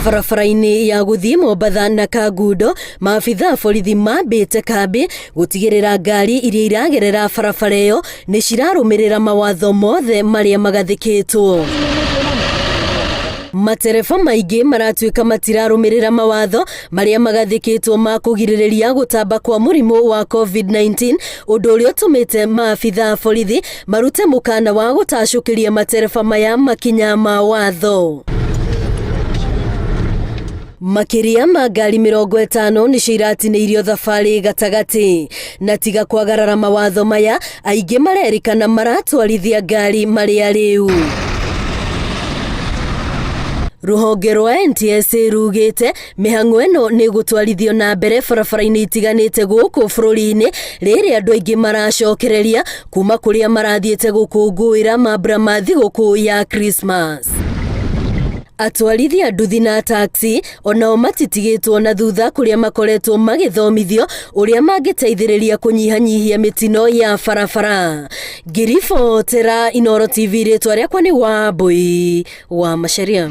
Barabara-inĩ ya gũthiĩ Mombatha na Kangundo, maabitha a borithi mambĩte kambĩ gũtigĩrĩra ngari iria iragerera barabara ĩyo nĩ cirarũmĩrĩra mawatho mothe marĩa magathĩkĩtwo. Matereba maingĩ maratuĩka matirarũmĩrĩra mawatho marĩa magathĩkĩtwo ma kũgirĩrĩria gũtamba kwa mũrimũ wa COVID-19, ũndũ ũrĩa ũtũmĩte maabitha a borithi marute mũkana wa gũtacũkĩria matereba maya makinya ma watho. Makĩria ma ngari 50 nĩcio iratinĩirio thabarĩ gatagatĩ. Na tiga kwagarara mawatho maya, aingĩ marerĩkana maratwarithia ngari marĩ arĩu. Rũhonge rwa NTSA rugĩte mĩhang'o ĩno nĩ gũtwarithio na mbere barabara-inĩ itiganĩte gũkũ bũrũri-inĩ rĩrĩ andũ aingĩ maracokereria kuma kũrĩa marathiĩte gũkũngũĩra mambura ma thigũkũ ya Christmas. Atwarithia nduthi na taxi onao matitigĩtwo na thutha kũrĩa makoretwo magĩthomithio ũrĩa mangĩteithĩrĩria kũnyihanyihia mĩtino ya barabara. Ngĩribotera Inooro TV rĩtwa rĩakwa nĩ Wambui wa Macharia.